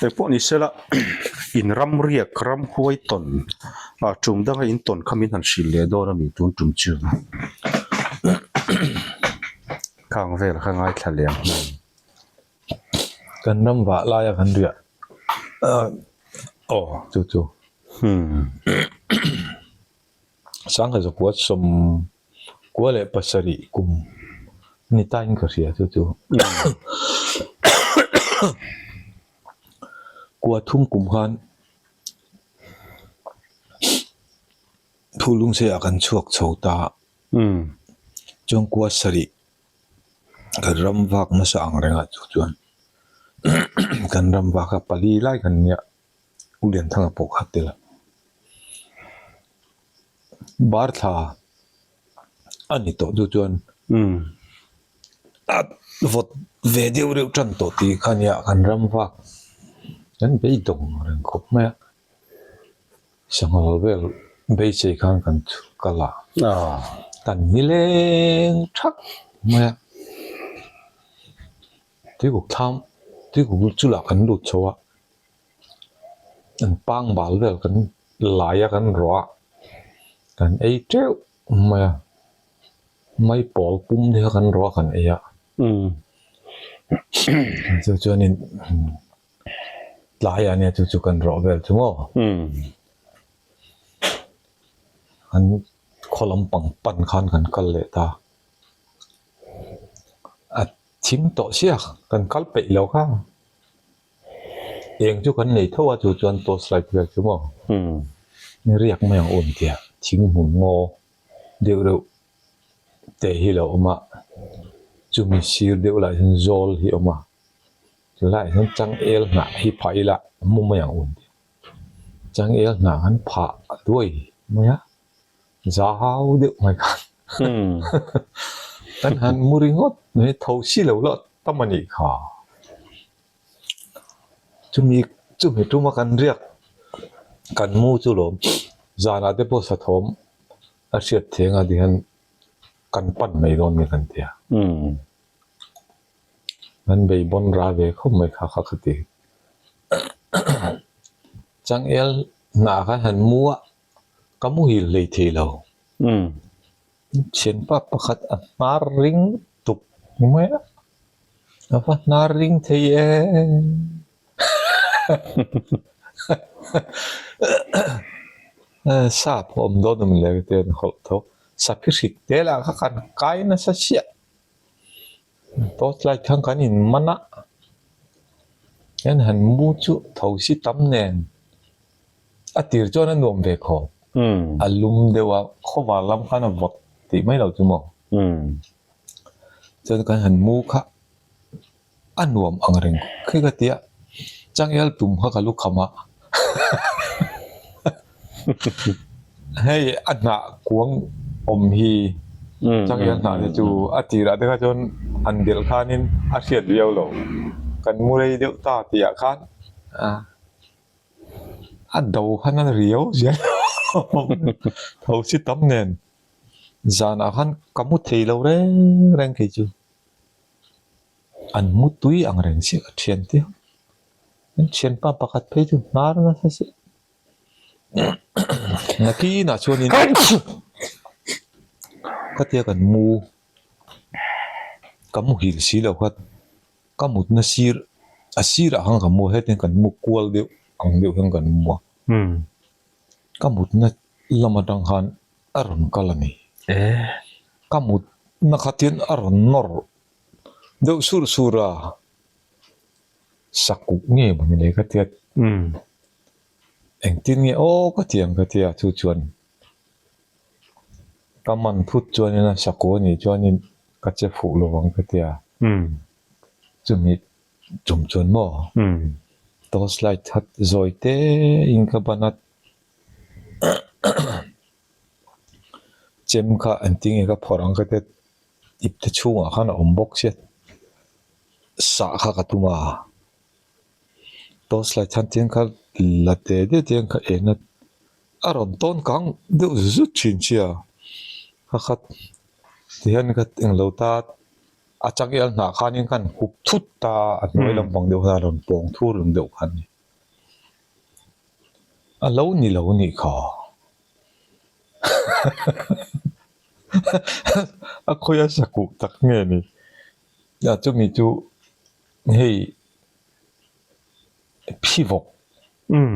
Engpawh ni sela in ram riak ram huai tawn ah tum danga in tawn kha min han hrilh leh dawn a ni tun tum chu. Khang vel kha ngaithla leh ang hman. Kan ram vah laia kan riah aw chu chu. Sangha zakua sawm kua leh pasarih kum ni tain ka hria chu chu. Kua thum kum khan Thulungsei ah kan chhuak chho ta a, chuan kua sarih kan ram vak nasa ang reng ah chu chuan kan ram vak a pali lai kan nia U Lianthanga pawh kha tel a. Bar thla a ni tawh chu chuan a vawt ve deuh reuh tan tawh tih kha nia kan ram vak kan beidawng reng khawp mai a sangha vel beisei khan kan kal a kan nileng thak mai a tuikuk thlam tuikuk chu lah kan lut chho a. An pang bal vel kan lai a kan rawh a kan ei teuh mai a mai pawl pum te kha kan rawh a kan ei a chu chuanin tlaiah nia chu chu kan rawh vel chu maw an khaw lampang pan khan kan kal leh ta a thim tawh sia kan kal peih lo kha. Eng chu kan nei tho a chu chuan torch light vel chu maw riak mai ang awm tia thing hmun ngaw deuh reuh te hi lo awm a chumi sir deuh lah hian zawl hi a awm a chulaiah hian changel hnah hi phah ila mu mai ang awm tia changel hnah an phah duai mai a zau deuh mai khan kan han mu ringawt mai tho si lo lah tam a nih kha. Chumi chumi tuma kan riak kan mu chu lawm zanah te pawh sathawm a hriat theng a tihian kan pan mai dawn nge kan tia kan bei bawn ra ve khawp mai kha kha ka ti changel hnah khan han mu a ka muhil hlei thei lo thianpa pakhat a hnar ring tuk mai a. A va hnar ring thei e. Sap awm dawn awm le te an hawlh tho. Saphi hrik te lah kha kan kai nasa chiah. Torch light khan kan in man a. Hian han mu chu tho si tam nen. A tir chuan a nuam ve khawp. A lum deuh a, khawvar lam khan a vawt tih mai lo chu maw. Chuan kan han mu kha a nuam ang reng khi ka ti a, changel tum kha ka lu kham a hei a hnah kuang awm hi changel hnah te chu a tirah te kha chuan an belh khanin a hriat viau lo kan mu rei deuh ta tih ah khan a do khan a riau zel tho si tam nen. Zanah khan ka mu thei lo reng reng kei chu. An mu tui ang reng chiah ka thian te ho. An thianpa pakhat phei chu hnar nasa chiah. Nakinah chuanin khatia kan mu ka muhil si lo kha ka mutna sir a sirah khan ka mu a hetiang kan mu kual deuh ang deuh hian kan mu a. Ka mutna lam atang khan a rawn kal a ni. Ka mutna khatin a rawn nawr deuh sur sur a, sakuk nge maw ni le ka tia engtin nge aw ka ti ang ka tia chu chuan ka man phut chuanin a saku a nih chuanin ka che fuh lo ang ka tia chumi Chum chuan maw? Torch light khat zawi te in ka ban a chem kha an ti nge ka phawrh ang ka tia ip te chhungah khan a awm bawk sia sah kha ka tum a torch light khan tin kha la te deuh te hian ka en a a rawn tawn kang deuh zut thin sia ka khat tihian ka englo ta. A changel hnah khanin khan hup thut ta a, a hnuai lampang deuh khan a rawn pawng thur ang deuh khan a ni. A lo ni lo nih kha. A khawi a sakuh tak nge ni? A chumi chu hei phivawk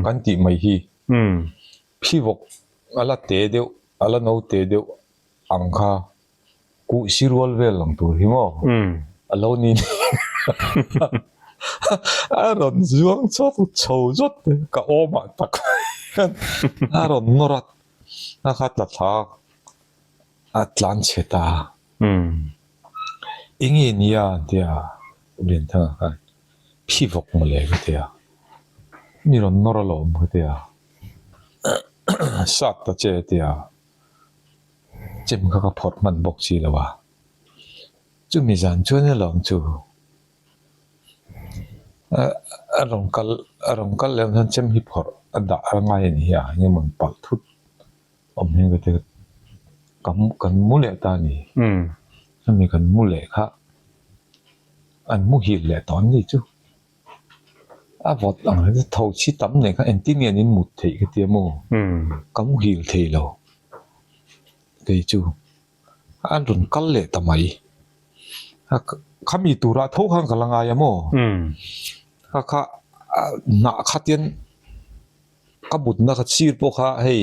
kan tih mai hi. Phivawk a la te deuh, a la no te deuh ang kha kuh si rual vel ang tur hi maw? A lo ni a rawn zuang chawk chho zawt ka awmah tak hian a rawn nawr a, a kha tla thlak a tlan chhe ta. Enge nia an ti a, Lianthanga khan phivawk mawle ka ti a, mi rawn nawr alawm ka ti a, sat ta che a ti a. Chem kha ka phawrh hman bawk si lo a, chumi zan chuan alawm chu a rawn kal a rawn kal leh hian chem hi phawrh a dah a ngai a ni hi a eng emaw palh thut awm hian ka ti ka kan mu leh ta a ni chumi kan mu leh kha an muhil leh tawh an ni chu. A vawt ang hi chu tho chhi tam nen khan engtin nge an in mut theih ka tia maw? Ka muhil thei lo kei chu an rawn kal leh ta mai. Khami turah tho khan ka la ngai a maw? Kha kha hnah khatian ka mutna kha sir pawh kha hei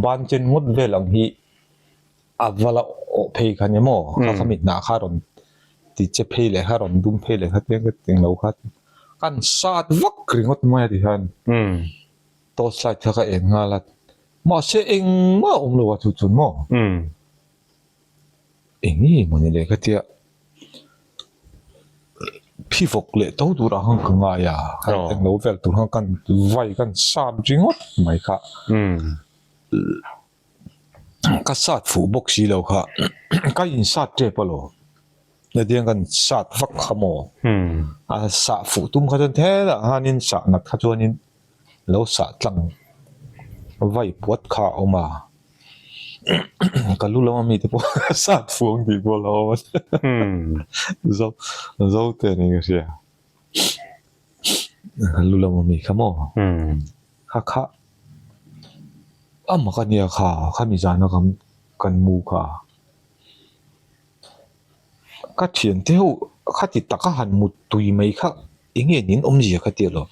ban chen ngawt vel ang hi. A va la awh phei kha ni maw? Kha kha mi hnah kha rawn ti che phei leh kha rawn dum phei leh kha tiang ka ti lo kha kan sat vak ringawt mai a ti hian torch light kha ka en nghal a mahse engmah a awm lo a chu chuan maw eng nge mawni le ka tia phivawk leh tho tur ang khan ka ngai a englo vel tur khan kan vai kan sat ringawt mai kha. Ka sat fuh bawk si lo kha ka in sat tep alawm hetiang kan sat vak kha maw a sah fuh tum kha chuan helah khanin sah nat kha chuanin lo sah tlang vai puat kha a awm a ka lu lama mite pawh sat fuh ang tih pawh a lo awm a zo zo te niin ka hria ka lu lama mi kha maw kha kha. A mak a nia kha khami zana kan kan mu kha ka thiante ho khati taka han mut tui mai kha eng nge nin awmzia kha tia lo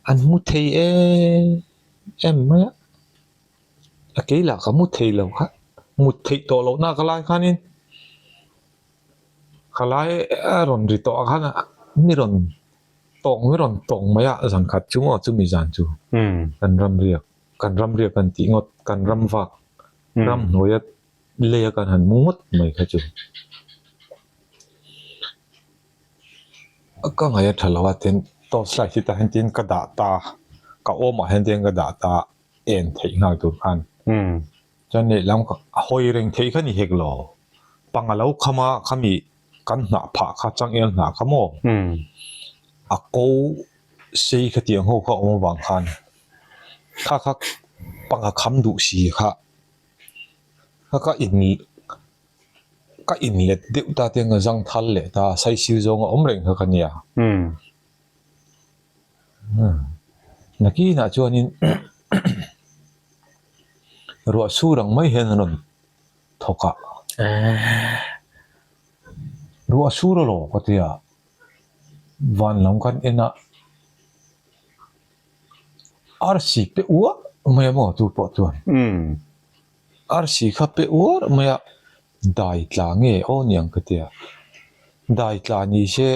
an mu thei em em mai a a kei lah ka mu thei lo kha mut theih tawh loh nak lai khanin ka lai a rawn ri tawh ah khan mi rawn. Tawng hi rawn tawng mai a, zan khat chu maw chumi zan chu kan ram riak, kan ram riak kan tih ngawt, kan ram vak, ram hnuaia lei a kan han mu ngawt mai kha chu. Ka ngaih a tha lo a tin torch light hi tah hian tin ka dah ta, ka awmah hian tin ka dah ta en theih nghal tur khan. Chuan lehlam hawi reng theih kha ni hek lo, panga lo kham a khami Kan hnah phah kha changel hnah kha maw? A ko sei kha tiang ho kha awm avang khan kha kha panga kham duh si kha kha ka in ka in let deuh ta te ang zang thal leh ta saisir zawng a awm reng kha ka nia. Nakinah chuanin ruah sur ang mai hian an rawn thawk a. Ruah a sur alawm ka ti a, van lam kan en a, arsi pe uar mai a maw chu pawh chuan arsi kha pe uar mai a, dai tla nge aw niang ka ti a, dai tla ni se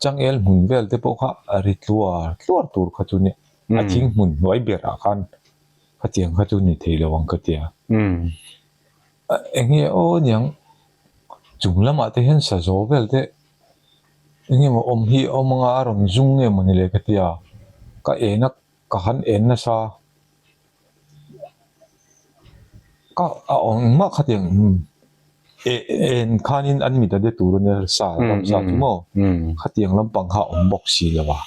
changel hmun vel te pawh kha a ri tluar tluar tur kha chu nia, a thing hmun hnuai berah khan khatiang kha chu ni thei lo ang ka ti a. Eng nge aw niang chung lamah te hian sazaw vel te eng emaw awm hi a awm anga a rawn zung nge mawni le ka ti a ka en a ka han en nasa ka a awm engmah khatiang eh en khanin an mit a de tur ania sa ramsa chu maw khatiang lampang kha a awm bawk si lo a.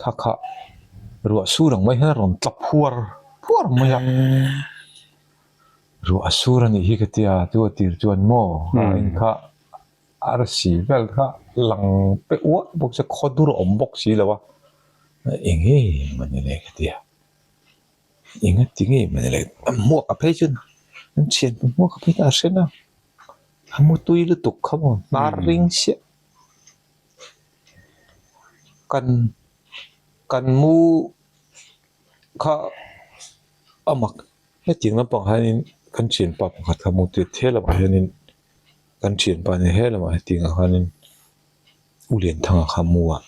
Kha kha ruah sur ang mai hian a rawn tla phuar phuar mai a, ruah a sur a nih hi ka tia chu a tir chuan maw a in kha arsi vel kha lang pe uar bawk se khaw dur a awm bawk si lo a eng em a ni le ka tia. Enga ti nge mawni le a hmuak a phei chuan an thian hmuak a phei chuan a hren a a mu tui lutuk kha maw hnar ring chiah kan kan mu kha a mak hetiang lampang hianin kan thianpa pakhat kha mu tui he lamah hianin kan thianpa nen he lamah hetiang ah khanin u Lianthanga kha a mu a.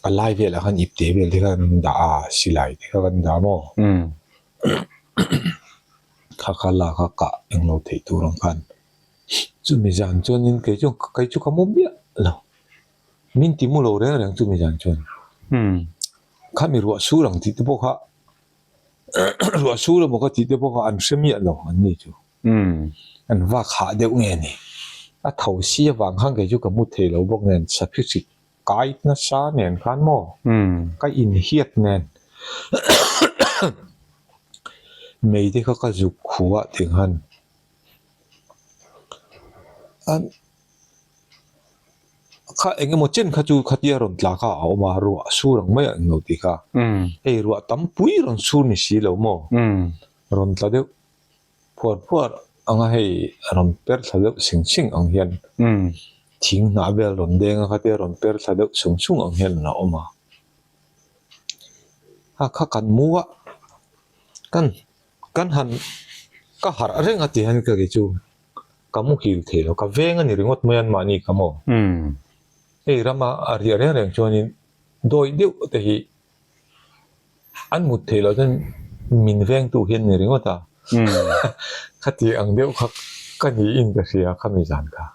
A lai velah khan ipte vel te khan an dah a silai te kha kan dah maw kha kha lak a kah englo theih tur ang khan chumi zan chuanin kei chu kei chu ka mu miah lo min ti mu lo reng reng chumi zan chuan khami ruah sur ang tih te pawh kha ruah sur emaw ka tih te pawh kha an hre miah lo an ni chu an vak hah deuh nge ni a tho si avang khan kei chu ka mu thei lo bawk nen sakhi hrik Kai nasa nen khan maw? Ka inhiat nen mei te kha ka zuk khu ah tih khan kha eng emaw chen kha chu khatia rawn tla kha a awm a ruah sur ang mai a englo tih kha hei ruah tam pui rawn sur ni si lo maw rawn tla deuh. Phuar phuar anga hei a rawn per thla deuh sing sing ang hian thing hnah vel rawn deng a khatia rawn per thla deuh sung sung ang hian a awm a. A kha kan mu a, kan kan han ka harh reng a ti hian ka kei chu ka muhil thei lo, ka veng a ni ringawt mai an mahni ka maw. Hei rama a riah reng reng chuanin dawi deuh te hi An mut theih loh chuan min vengtu hi an ni ringawt a, khati ang deuh kha ka niin ka hria khami zan kha.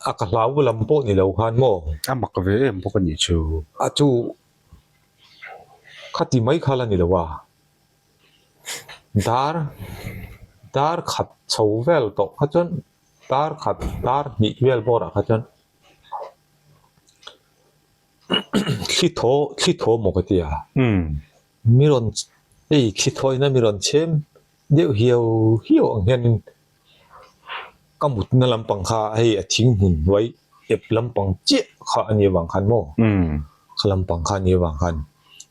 A ka hlau lam pawh ni lo khan maw? A mak ve em bawk a nih chu. A chu khati mai kha la ni lo a, dar dar khat chho vel tawh kha chuan dar khat dar hnih vel bawrah kha chuan Thli thaw thli thaw maw ka ti a mi rawn hei thli thaw ina mi rawn chhem deuh hiau hiau ang hianin ka mutna lampang kha hei a thing hmun hnuai ep lampang chiah kha a nih avang khan maw kha lampang kha a nih avang khan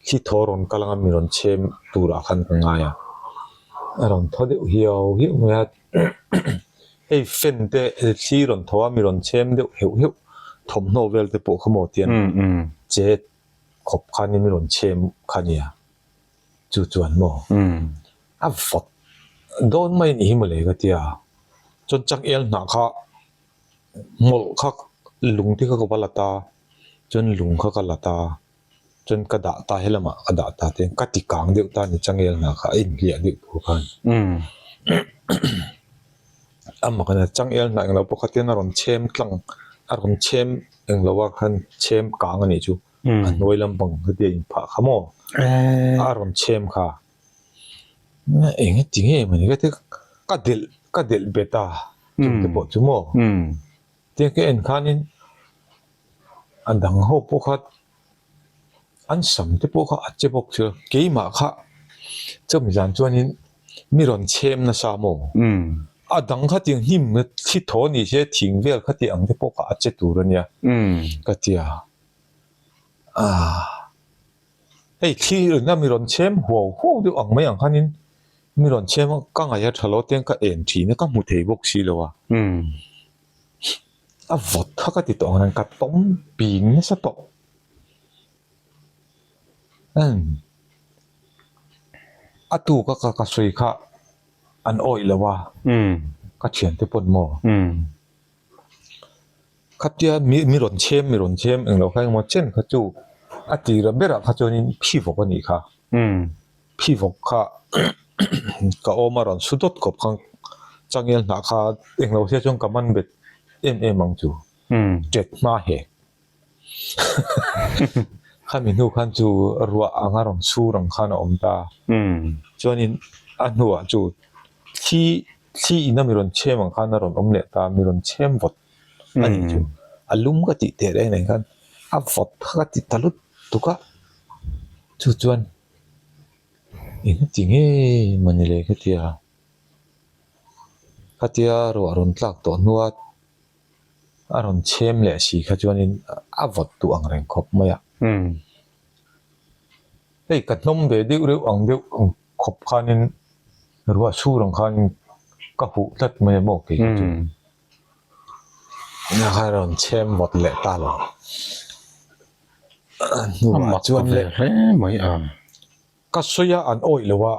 thli thaw rawn kal anga mi rawn chhem turah khan ka ngai a a rawn thaw deuh hiau hiau mai a. Hei fan te thli rawn tho a mi rawn chhem deuh heuh heuh thawmhnaw vel te pawh kha maw tian che khawp khanin mi rawn chhem kha nia chu chuan maw a vawt dawn mai ni hi mawle ka tia chuan changel hnah kha hmawlh kha lung te kha ka va la ta chuan lung kha ka la ta. Chuan ka dah ta helamah ka dah ta te ka ti kang deuh ta ni changel hna kha a inhliah deuh tur khan amah khan changel hna englo pawh khatin a rawn chhem tlang a rawn chhem englo a khan chhem kang a nih chu a hnuai lampang khatia inphah kha maw a rawn chhem kha eng ti nge mawni ka ti ka delh ka delh bet a chungte pawh chu maw tiang ka en khanin. A dang ho pawh kha an sam te pawh kha a che bawk chu keimah kha chumi zan chuanin mi rawn chhem nasa maw a dang kha tiang hnim thli thaw ni se thing vel kha tih ang te pawh kha a che tur a nia ka tia ah hei thli ina mi rawn chhem huau huau deuh ang mai ang khanin mi rawn chhem a ka ngaih a tha lo te ka en thin a ka hmu thei bawk si lo a. A vawt kha ka ti tawh ang ka tawm ping nasa tawh umm a tuk a ka sawi kha an awih lo a ka thiante pawn maw khatia mi mi rawn chhem mi rawn chhem englo kha engemaw chen kha chu a tira berah kha chuanin phi vawk a nih kha. Phi vawk kha ka awm a rawn su dawt khawp kha changel hnah kha englo sia chuan ka man bet em em ang chu tet hma hek khami hnu khan chu ruah anga rawn sur ang khan a awm ta chuanin a hnuah chu thli thli ina mi rawn chhem ang khan a rawn awm leh ta mi rawn chhem vawt a nih chu a lum ka tih teh reng reng khan a vawt kha ka ti ta lut tuk a chu chuan. Eng ti nge mawni le ka tia khatia ruah rawn tlak tawh hnua a rawn chhem leh si kha chuanin a vawt duh ang reng khawp mai a hei ka hnawm ve deuh reuh ang deuh ang. khawp khanin ruah sur ang khan ka huh tlat mai a maw kei kha chu. Nia khan rawn chhem vawt leh ta lo. Hnuah chuan le hle mai a. Ka sawi a an awih lo a.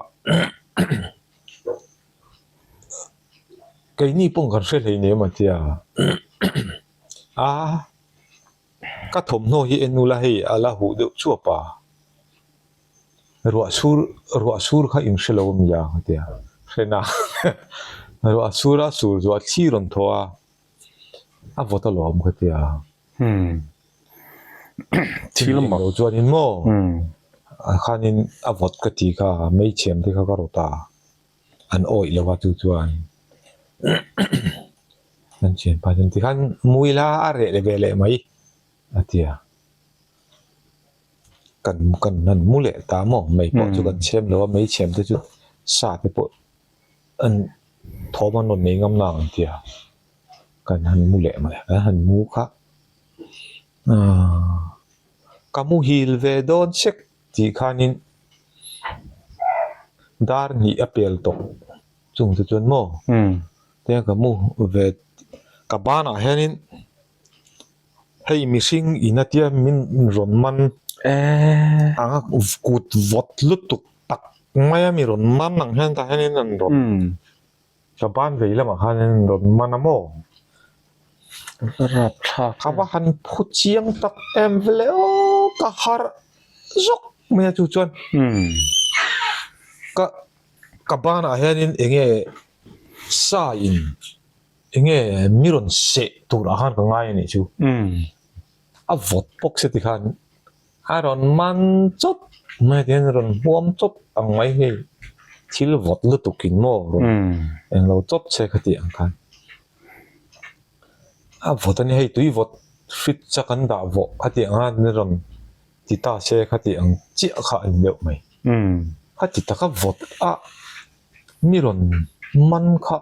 Keini pawh kan hre hlei nem a tia. A ka thawmhnaw hi en ula hei a la huh deuh chuap a. Ruah sur ruah sur kha in hre lo a mi a ka tia. Hre na ruah sur a sur zuah thli rawn thaw a a vawt alawm ka tia. Thil mak lo chuanin maw khanin a vawt ka ti kha hmeichhiam te kha ka rawt a an awih lo a chu chuan an thianpa chuan tikhan muila a reh ve leh mai a ti a kan kan han mu leh ta maw mei pawh chu kan chhem lo a hmeichhiam te chu sa te pawh an thawm an rawn nei ngam nang an ti a kan han mu leh mai kan han mu kha ahh ka muhil ve dawn sek tih khanin dar hnih a pel tawh chung te chuan maw tia ka mu ve ka banah hianin hei mihring in a tia min rawn man ang a kut vawt lutuk tak mai a mi rawn man ang hian tah hianin an rawn. Ka ban vei lamah khan in rawn man a maw? Rap thlak. Ka va han phu chiang tak em vele aw ka harh zawk mai a chu chuan ka ka banah hianin enge sa in enge mi rawn seh turah khan ka ngai a nih chu a vawt bawk se tikhan A rawn man chawp mai tiin a rawn hmuam chawp ang mai hei thil vawt lutuk in maw rawn englo chawp che kha tih ang khan a vawt a ni hei tui vawt fridge a kan dah vawh kha tih ang a ni rawn ti ta se kha tih ang chiah kha a ni deuh mai kha ti taka vawt a mi rawn man kha.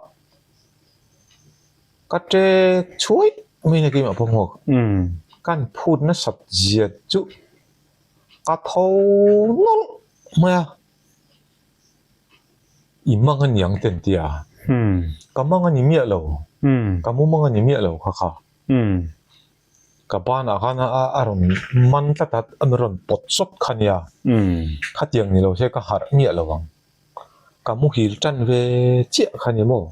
Ka ṭek chhuai mai na keimah pawh hmuak. Kan phut nasat zia chu ka tho nawlh mai a, i mang a ni ang ten tia. Ka mang a ni miah lo, ka mu mang a ni miah lo kha kha. Ka banah khan a rawn man tlat a, a rawn pawt sawt kha nia. Khatiang ni lo se ka harh miah lo ang. Ka muhil tan ve chiah kha ni maw?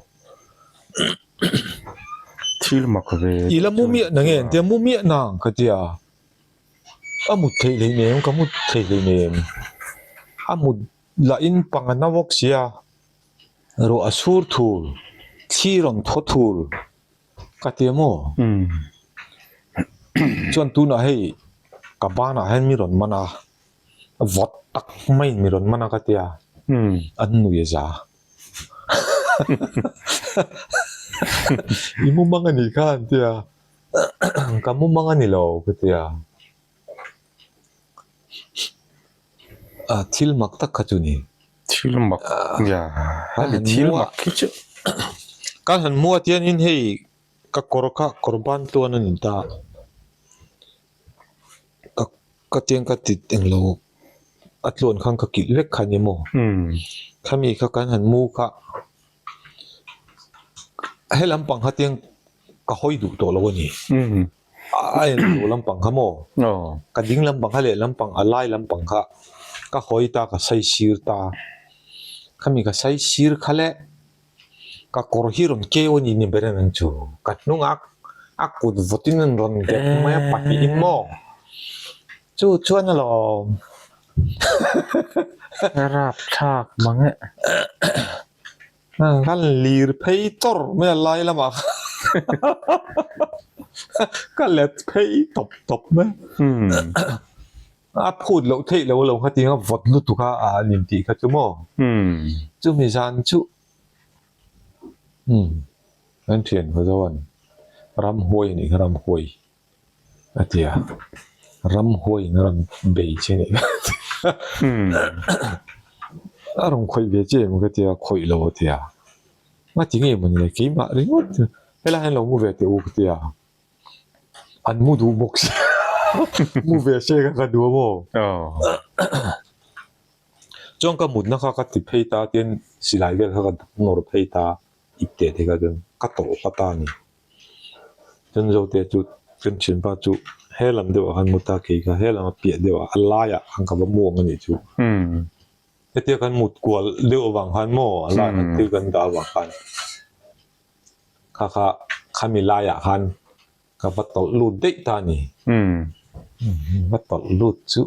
Thil mak ve. I la mu miah na nge an tia, mu miah nang ka tia. A mut theih hlei nem, ka mut thei hlei nem. A mut lahin panga na bawk sia, ruah a sur thul, thli rawn thaw thul ka tia maw? Chuan tunah hei ka banah hian mi rawn man a. Vawt tak maiin mi rawn man a ka tia, an nui a za. I mu mang a nih kha an tia, ka mu mang a ni lo ka tia. Thil mak tak kha chu ni. Thil mak ya, hemi thil mak khi chu. Kan han hmu a tianin hei ka kawr kha kawr ban tluan a ni ta. Ka ka tiang ka ti englo a tluan khan ka kilh vek kha ni maw khami kha kan han mu kha he lampang kha tiang ka hawi duh tawh lo a ni a en duh lampang kha maw ka ding lampang kha leh lampang a lai lampang kha ka hawi ta ka sai sir ta khami ka sai sir kha le. Ka kawr hi rawn keu a ni ni ber em chu ka hnungah a kut vawtin an rawn dep mai a pahnihin maw chu chuan alawm Rapthlak mang e. Kan lir phei chawr mai a lai lamah ka let phei tawp tawp mai. A phut loh theih lo lo kha tiang a vawt lutuk a a an intih kha chu maw? Chumi zan chu umm kan thian khaw chuan ramhuai a nih kha ramhuai a ti a, ramhuai in a rawn bei che a nih kha a rawn khawih ve che em ka ti a, khawih lo a ti a, nga ti nge mawni le keimah ringawt helai hian lo mu ve teh u ka ti a. An mu duh bawk sia mu ve se ka ka duh a maw? Chuan ka mutna kha ka ti phei ta tin silai vel kha ka nawr phei ta ip teh thei kha chuan ka tawlh hlat a ni. Chuan Zote chu kan thianpa chu he lam deuhah khan mu ta kei kha he lam a piah deuhah a laiah khan ka va mu ang a nih chu. Hetia kan mut kual deuh avang khan maw a laiah khan thil kan dah avang khan kha kha khami laiah khan ka va tawlh lut daih ta a ni. Va tawlh lut chu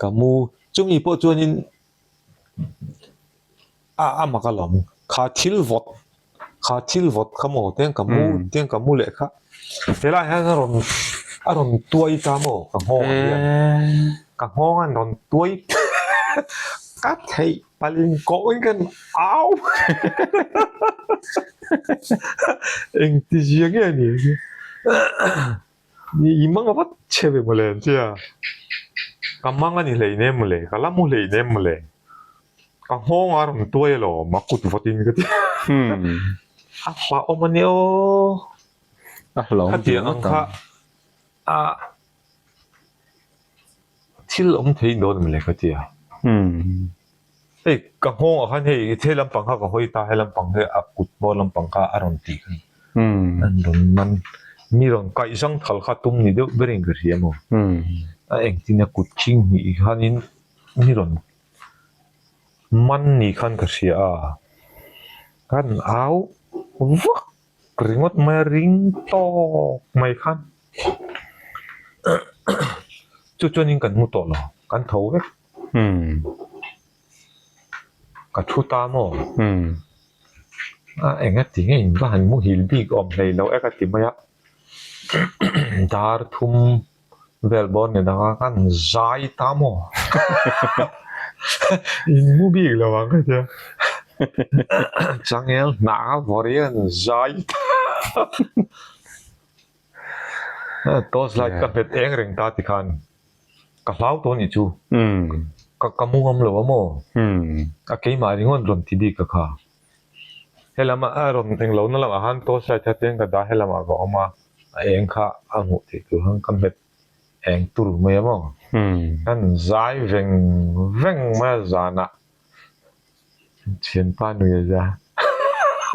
ka mu chumi pawh chuanin a a mak alawm kha thil vawt kha thil vawt kha maw tiang ka mu tiang ka mu leh kha helai hian a rawn a rawn tuai ta maw ka nghawng ah hian ka nghawng an rawn tuai ka theih palh in kawh in kan au engti zia nge ni I mang vat che ve mawle an tia. Ka mang a ni hlei nem mawle, ka la mu hlei nem mawle. Ka nghawng a rawn tuai alawm a kut vawt in ka ti. A hla awm a nia aw. A hla awm Khatiang ang kha a thil awm thei dawn mawle ka tia. Hei ka nghawng ah khan hei he lampang kha ka hawi ta he lampang hi a kut hmawr lampang kha a rawn tih kha an rawn man mi rawn kaih zang thal kha tum ni deuh berin ka hria maw a engtin a kut khing hnih khanin mi rawn man ni khan ka hria a kan au vak ringawt mai a ring tawk mai khan chu chuanin kan hmu tawh lo kan tho vek. Ka thu ta maw? A enga ti nge in va han muhil bik awm hlei lo e ka ti mai a. Dar thum vel bawr ni dang a kan zai ta maw? In mu bik lo ang ka tia. Changel hnah a vawrh i an zai ta. Torch light ka hmet eng reng ta tikhan. Ka hlau tawh anih chu. Ka ka mu ngam lo a maw? A keimah ringawt rawn ti bik a kha. Helam a rawn eng lo na lamah khan torch light kha tiang ka dah helamah ka awm a, a eng kha a hmuh theih tur khan ka hmet eng tur mai a maw? Kan zai veng veng mai a zanah thianpa nui a za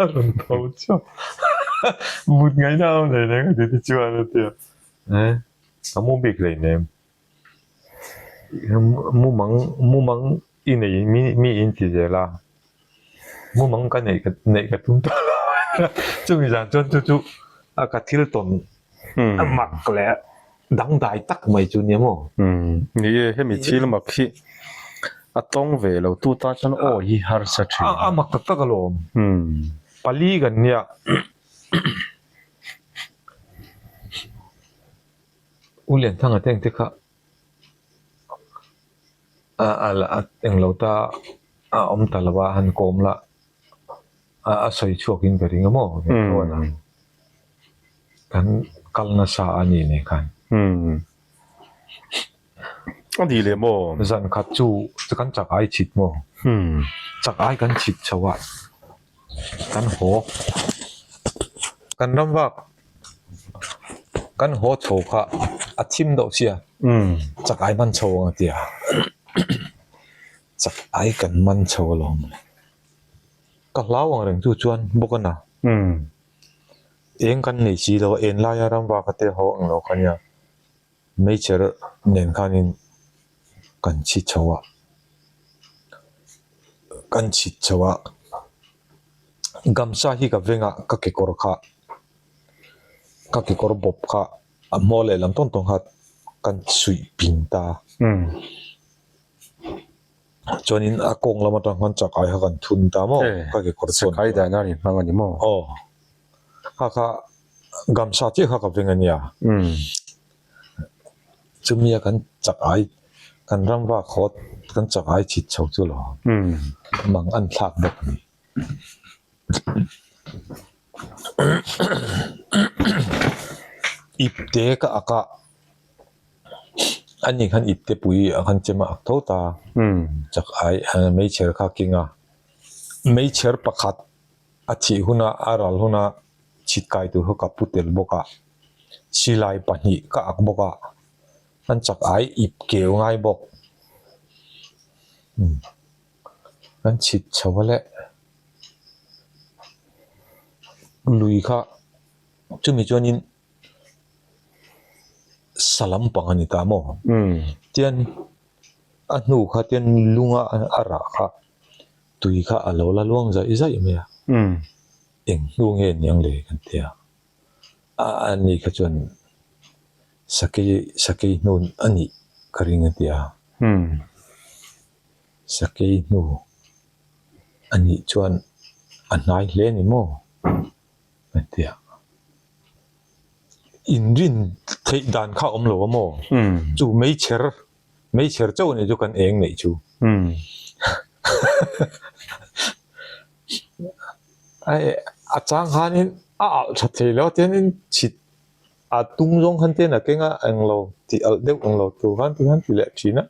a rawn tho chauh mut ngaihna a awm hlei hlei ka ti te chuan a ti a. Ka mu bik hlei nem. Mumang mumang i nei mi mi in ti zel a. Mumang ka neih neih ka tum tawh lo a. Chumi zan chuan chu chu a ka thil tawn a mak leh dangdai tak mai chu nia maw. Ni e, hemi thil mak hi a tawng ve lo tu tan chuan aw hi harsa thin. A mak tak tak alawm. Pali kan nia. U Lianthanga te engte kha a a englo ta a awm ta lo a han kawm la a a sawi chhuak in ka ring a maw kan kal nasa a ni nen khan. A ni leh maw? Zan khat chu kan chak ai chhit maw? Chak ai kan chhit chho a. Kan haw kan ram vak kan haw chho kha a thim deuh sia chak ai man chho ang a tia chak ai kan man chho alawm ka hlau ang reng chu chuan bawk a na eng kan nei si lo a en laia ram vak a te haw ang lo kha nia. Meichher nen khanin kan chhi chho a, kan chhit chho a, gamsa hi ka veng a ka kekawr kha ka kekawr bawp kha a hmawr leh lam tawn tawn kha kan suih ping ta chuanin a kawng lam atang khan chak ai kha kan thun ta maw ka kekawr chuan Chakai dahna a inhmang a ni maw? Aw kha kha. Gamsa chiah kha ka veng a nia. Chumia kan chak ai kan ram vak haw kan chak ai chhit chho chu lo mang an thlak bawk a ni. Ipte ka ak a, ani khan ipte pui a khan chem a ak tho ta. Chak ai meichher kha keng a, meichher pakhat a thih huna a ral huna chhit kai tur kha ka pu tel bawk a, silai pahnih ka ak bawk a. An chak ai ip keu ngai bawk. Umm an chhit chho a leh lui kha chumi chuanin sa lampang a ni ta maw? Tian a hnu kha tian lunga a rah kha tui kha a lo la luang zaih zaih mai a. Eng hnu nge niang le kan ti a. A ani kha chuan sakei sakei hnu a nih ka ring a ti a. Sakei hnu a nih chuan a hnai hle a ni maw a ti a. Inrin theih dan kha a awm lo a maw? Chu meichher meichher chauh a nih chu kan eng neih chu. A chang khanin a alh tha thei lo tianin chhit a tung zawng khan tian a keng a englo tih alh deuh englo tur khan ti khan ti leh thin a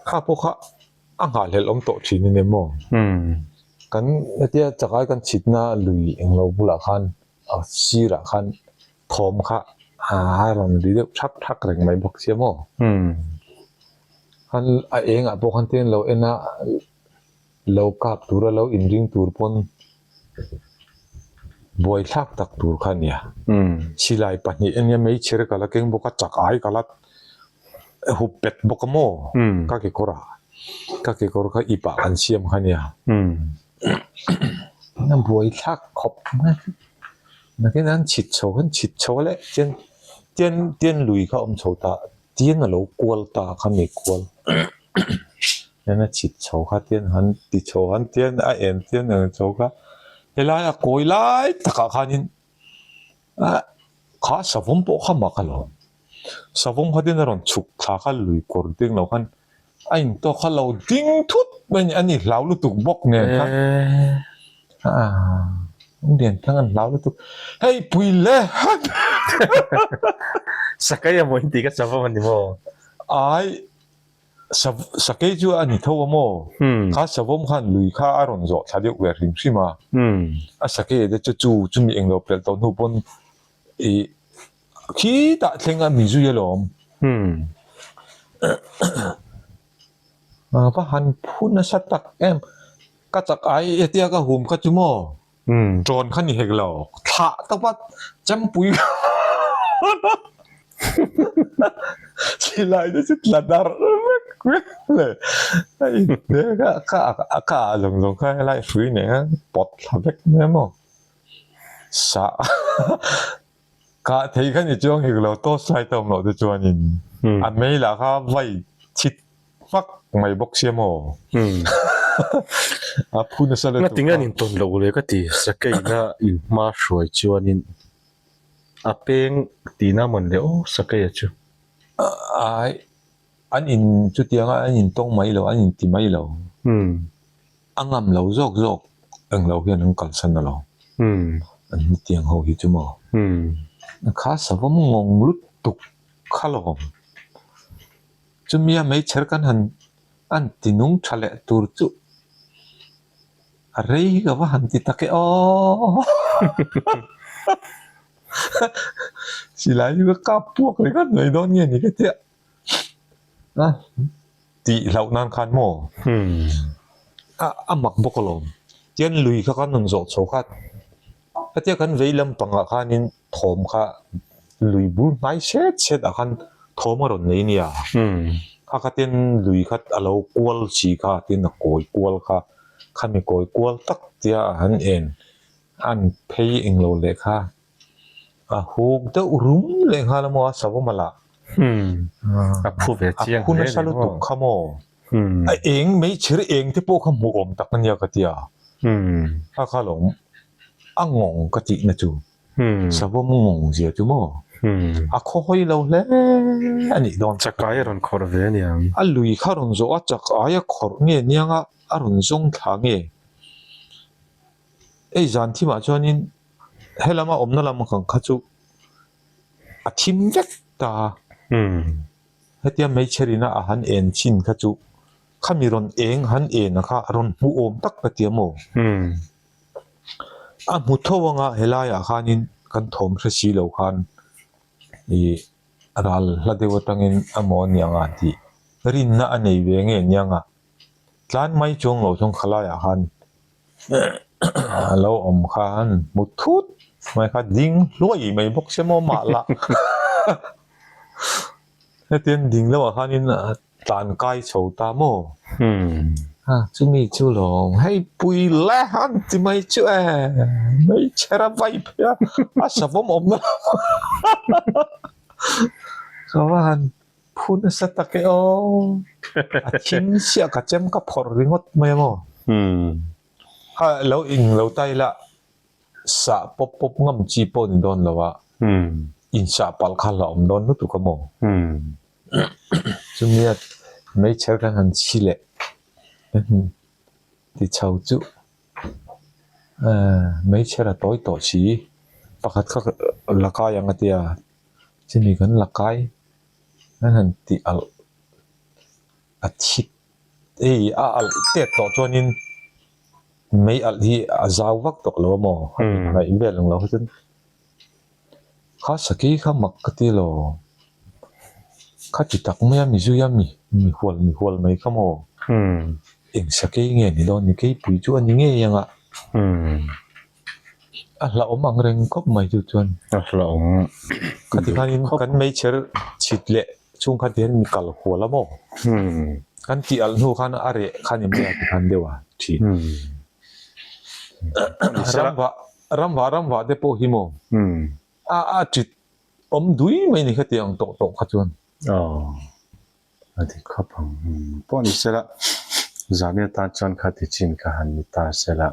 kha pawh kha a nghahhlelh awm tawh thin a ni maw kan hetia chakai kan chhitna lui englo bulah khan a sirah khan thawm kha a rawn ri deuh thak thak reng mai bawk sia maw khan a engah pawh khan tian lo en a. Lo kap tura lo inring tur pawn buaithlak tak tur kha a nia. Silai pahnih enge meichher ka la keng bawk a, chak ai ka la hup pet bawk a maw ka kekawr ah, ka kekawr kha ip ah kan siam kha a nia. A buaithlak khawp mai a, nakin an chhit chho an chhit chho a leh tian tian tian lui kha a awm chho ta tian a lo kual ta kha mi kual. Eng a chhit chho kha tian han ti chho han tian a en tian ang chho kha helai a kawi lai takah khanin ah kha savawm pawh kha mak alawm savawm kha tin a rawn chhuk thla kha lui kawr ding lo khan a intawk kha lo ding thut mai a ni a ni hlau lutuk bawk nen kha ah lian thang an hlau lutuk hei pui le Sakai emaw intih ka savawm a ni maw? Ai Sakei chu a ni tho a maw? Kha savawm khan lui kha a rawn zawh thla deuh ve hrim hrim a. A sakei te chu chu chumi englo pelh tawh hnu pawn ih khitah thleng a mi zui alawm. Va han phu nasa tak em? Ka chak ai hetia ka hum kha chu maw? Ṭawn kha ni hek lo, thlah tawp a chempui silai te chu tla darh vek vek le a inhne kha ka a ka ah zawng zawng kha helai hrui nen khan pawt thla vek mai a maw sah kah thei kha ni chuang hek lo torch light a awm loh te chuanin a mei lah kha vai chhit Hmak mai bawk sia maw? A phu nasa lutuk a. Ngatinge an intawn loh le ka ti, Sakeina inhma hruai chuanin a peng tihna mawn le aw Sakeia chu. Ai, an in chutianga an intawng mai lo, an inti mai lo. A ngam lo zawk zawk englo hian an kalsan alo. An hetiang ho hi chu maw? Kha savawm ngawng lutuk kha lawm. Chumia meichher kan han an ti nung tha leh tur chu a rei hi ka va han ti tak e aw. Silai chu ka kap puak ringawt mai dawn nge ni ka tia. A tih hlauh nan khan maw a a mak bawk alawm. Tian lui kha kan rawn zawh chho kha hetia kan vei lampangah khanin thawm kha lui bul hnai hret hret ah khan thawm a rawn nei nia kha kha tin lui kha a lo kual chi kha tin a kawi kual kha khami kawi kual tak tia a han en an phei englo leh kha a huk deuh rum leh nghal a maw a savawm a lah a phu ve chiang a phu nasa lutuk kha maw a eng meichher eng te pawh kha hmuh awm tak ania ka tia kha kha lo a ngawng ka tihna chu. Savawm ngawng zia chu maw? A khaw hawi lo hle a nih dawn. Chakai a rawn khawrh ve a niang. A lui kha rawn zawh a, chakai a khawrh nge niang a, a rawn zawng thla nge? Hei zan thimah chuanin helama awmna lam kang kha chu a thim vek ta a. Hetia hmeichhe rina a han en chin kha chu khami rawn eng han en a kha a rawn hmuhawm tak ka ti a maw? A hmu tho anga helaiah khanin kan thawm hre si lo khan ih Ral hla deuh atangin amaw a niang a tih rinna a nei ve nge niang a, tlan mai chuang lo chuan khalaiah khan a lo awm khan hmu thut mai kha ding hluai mai bawk se maw mah lah hetiang ding lamah khanin tlan kai chho ta maw chumi chu lawm hei pui le han ti mai chu e hmeichhe ra vai phei a a savawm awm na ka va han phu nasa tak e aw a thim chiah ka chem ka phawrh ringawt mai a maw kha lo ing lo ta ila sah pawp pawp ngam chi pawh ni dawn lo a insah palh kha la awm dawn lutuk a maw. Chumia meichher kan han chhi leh ti chho chu meichher a tawi tawh si pakhat kha la kai ang a tia chumi kan la kai kan han tih alh a thi hei a alh tet tawh chuanin mei alh hi a zau vak tawh lo a maw a inhnaih vel ang lo kha chuan. Kha sakei kha mak ka ti lo. Kha ti tak mai a mizui a mi mi hual mi hual mai kha maw? Eng sakei nge ni dawn ni keipui chu a ni ngei ang a. A hlauhawm ang reng khawp mai chu chuan. A hlauhawm. Kha ti khanin kan meichher chhit leh chhung kha ti hian mi kal hual a maw? Kan tih alh hnu khan a reh kha ni mai a ti khan deuh a thin. Ramvah Ramvah ramvah te pawh hi maw a a tit awm dui mai ni khati ang tawh tawh kha chuan. Aw a dik khawp ang pawh ni sela zahni atan chuan khati chin kha han ni ta sela.